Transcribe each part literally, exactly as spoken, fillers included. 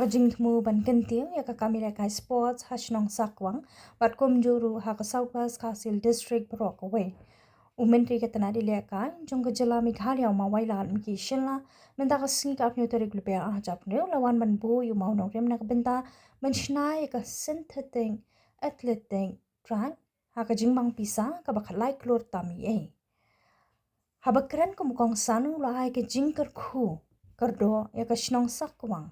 Ka jingthmu ban kyntiew ïa ka kam ïalehkai sports ha shnong Sakwang bad kumjuh ruh ha ka South West Khasi Hills District baroh kawei. U Myntri ka tnad ïalehkai jong ka jylla Meghalaya u Maw Wailadmiki Shylla mynta ka sngi ka arphew tarik Lber arhajar arphew la wan ban buh ïa u mawnongrim na ka bynta ban shna ïa ka synthetic athletic track ha ka jingbang pisa kaba khatlai klur tam eiei. Haba kren kum u kongsan u la ai ka jingkyrkhu kyrdoh ïa ka shnong Sakwang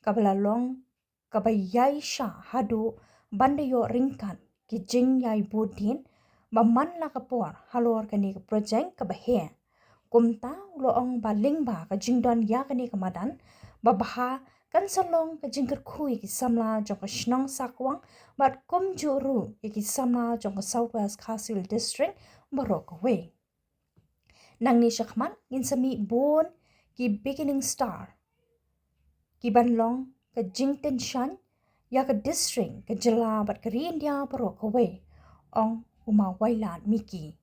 kaba la long kaba ïai shah haduh ban da ïoh ryngkat ki jingïai bud dien ba man la ka por halor kane ka project kaba heh. Kumta u la ong ba lyngba ka jingdon ïa kane ka madan ba bha kan sa long ka jingkyrkhu ïa ki samla jong ka shnong Sakwang bad kumjuh ruh ïa ki samla jong ka South West Khasi Hills District baroh kawei. Nangne shakhmat ngin sa mih bun ki beginning star ki ban long ka jingtynshaiñ ïa ka district, ka jylla bad ka ri India baroh kawei, ong u Maw Wailadmiki.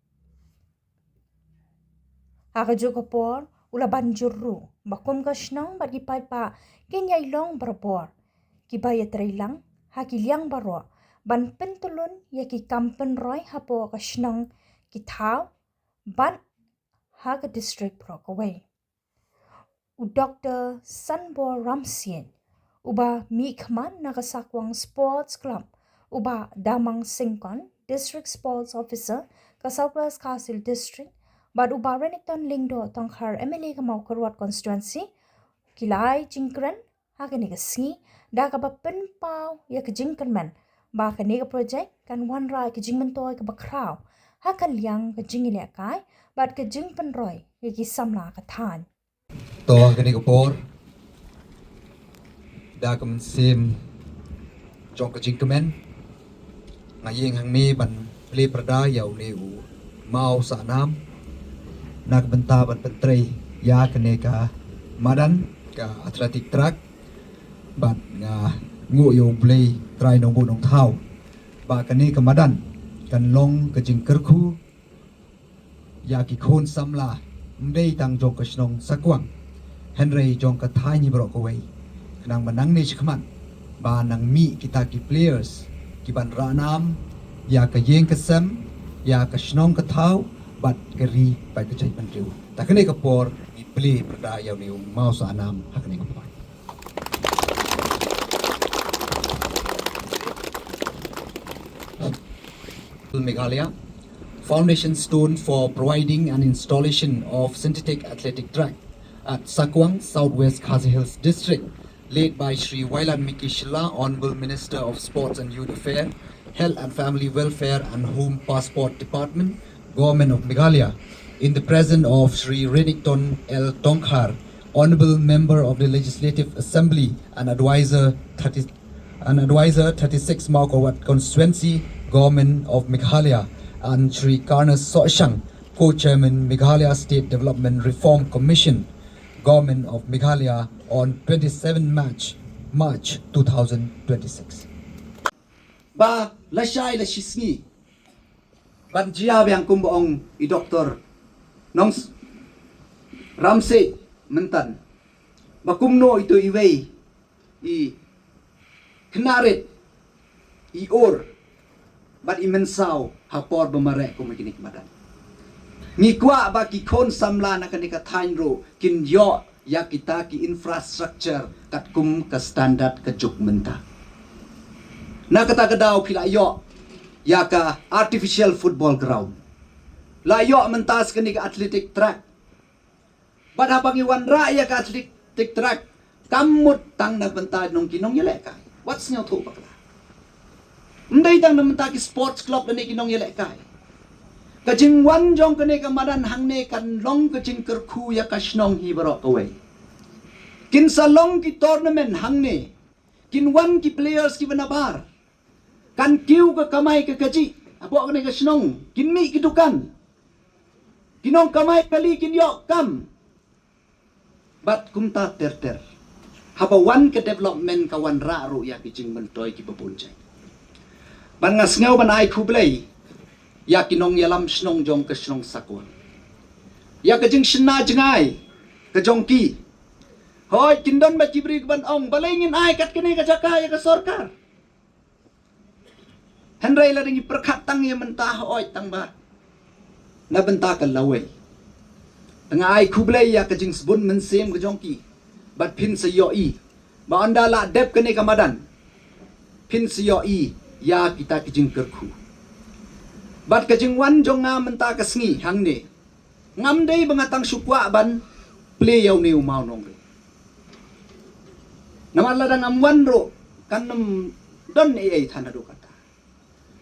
Ha kajuh ka por u la ban jur ruh ba kum ka shnong bad ki paidbah kin ïai long barabor kiba ïatreilang ha ki liang baroh ban pyntylun ïa ki kam pynroi hapoh ka shnong, ki thaw bad ha ka district baroh kawei. U Doktor Sanbor Ramsiej uba mihkhmat na ka Sakwang Sports Club, u Bah Damang Syngkon, District Sports Officer ka South West Khasi Hills District, bad u Bah Renikton Lyngdoh Tongkhar, M L A ka Mawkyrwat Constituency, ki la ai jingkren ha kane ka sngi da kaba pynpaw ïa ka jingkyrmen ba kane ka project kan wanrah ïa ka jingmyntoi kaba khraw ha ka liang ka jingïalehkai bad ka jingpynroi ïa ki samla ka thaiñ. To ha kane ka por da ka mynsiem jong ka jingkmen nga ïeng hangne ban plie pyrda ïa une u maw sahnam na ka bynta ban pyntrei ïa kane ka madan ka athletic track. Bad nga nguh ïa U Blei Trai Nongbuh Nongthaw ba kane ka madan kan long ka jingkyrkhu ïa ki khun samla, ym dei tang jong ka shnong Sakwang hynrei jong ka thaiñ hi baroh kawei. Khnang ba nangne shakhmat ba nang mih kita ki players ki ban rah nam ïa ka ïing ka sem, ïa ka shnong ka thaw bad ka ri bad ka jaitbynriew. Ta kane ka por ngi plie pyrda ïa une u maw sahnam ha kane ka por. Meghalaya, foundation stone for providing an installation of synthetic athletic track at Sakwang, South West Khasi Hills District, laid by Shri Wailadmiki Shylla, Honorable Minister of Sports and Youth Affairs, Health and Family Welfare and Home Passport Department, Government of Meghalaya, in the presence of Shri Renikton L Tongkhar, Honorable Member of the Legislative Assembly and Advisor thirty, and Advisor thirty-six Mawkyrwat Constituency, Government of Meghalaya, and Shri Carnes Sohshang, Co-Chairman, Meghalaya State Development Reform Commission, Government of Meghalaya, on twenty-seven March, March two thousand twenty-six. Ba lashai lashisngi ban jia biang kumba ong i Doktor Nong Ramsiej mynta, ba kumno ito iwei i khynnah rit i ur bad i mynsaw ha por ba mareh kum ha kine ki madan. Ngi kwah ba ki khun samla na kane ka thaiñ ruh kin ïoh ïa kita ki infrastructure katkum ka standard ka juk mynta. Na kata ka daw phi la ïoh ïa ka artificial football ground, la ïoh mynta sa kane ka athletic track. Bad haba ngi wanrah ïa ka athletic track kam mut tang na bynta nong ki nongïalehkai. Wat sngewthuh bakla. Ym dei tang na bynta ki sports club lane ki nongïalehkai. Ka jingwan jong kane ka madan hangne kan long ka jingkyrkhu ïa ka shnong hi baroh kawei. Kin sa long ki tournament hangne, kin wan ki players kiba nabar. Kan kiew ka kamai ka kajih hapoh kane ka shnong, kin mih ki dukan. Ki nongkamai kali kin ïoh kam. Bad kumta ter ter. Haba wan ka development ka wanrah ruh ïa ki jingmyntoi kiba bun jait. Bad nga sngew ban ai khublei ïa ki nongïalam shnong jong ka shnong Sakwang, ïa ka jingshna jngai ka jong ki. Hooid, kin don ba ki briew ki ban ong, balei ngin ai kat kane ka jaka ïa ka sorkar. Hynrei lada ngi pyrkhat tang ïa mynta, hooid, tang ba na bynta ka lawei. Te nga ai khublei ïa ka jingsbun mynsiem ka jong ki. Bad phin sa ïohi ba ynda la dep kane ka madan, phin sa ïohi ïa kita ki jingkyrkhu. Bad ka jingwan jong nga mynta ka sngi hangne, ngam dei ba nga tang shu kwah ban plie ïa une u mawnongrim. Namar lada ngam wan ruh, kan ym don ei ei than haduh katta.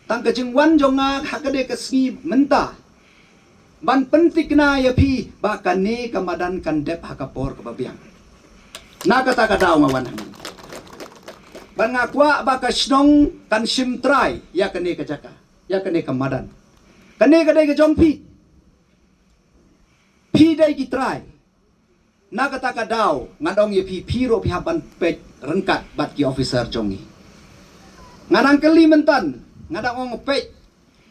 Tang ka jingwan jong nga ha kane ka sngi mynta, ban pynthikna ïa phi ba kane ka madan kan dep ha ka por kaba biang. Na kata ka daw nga wan hangne. Bad nga kwah ba ka shnong kan shim trai ïa kane ka jaka, ïa kane ka madan. Kane ka dei ka jong phi. Phi dei ki trai. Na kata ka daw, nga dang ong ïa phi, phi ruh phi hap ban peit ryngkat bad ki officer jong ngi. Nga dang kylli myntan, nga dang ong peit.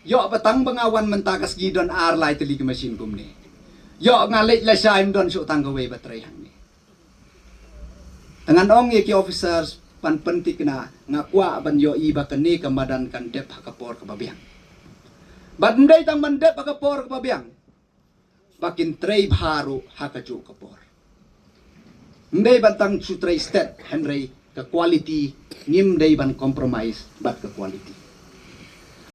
Ïoh ba tang ba nga wan mynta ka sngi don ar lai tylli ki machine kumne. Ïoh nga leit lashai ym don shuh tang kawei ba trei hangne. Te ngan ong ïa ki officers ban pynthikna, nga kwah ban ïohi ba kane ka madan kan dep ha ka por kaba biang. Bad ym dei tang ban dep ha ka por kaba biang, ba kin trei bha ruh ha kajuh ka por. Ym dei ban tang shu trei stet, hynrei ka quality ngim dei ban compromise bad ka quality.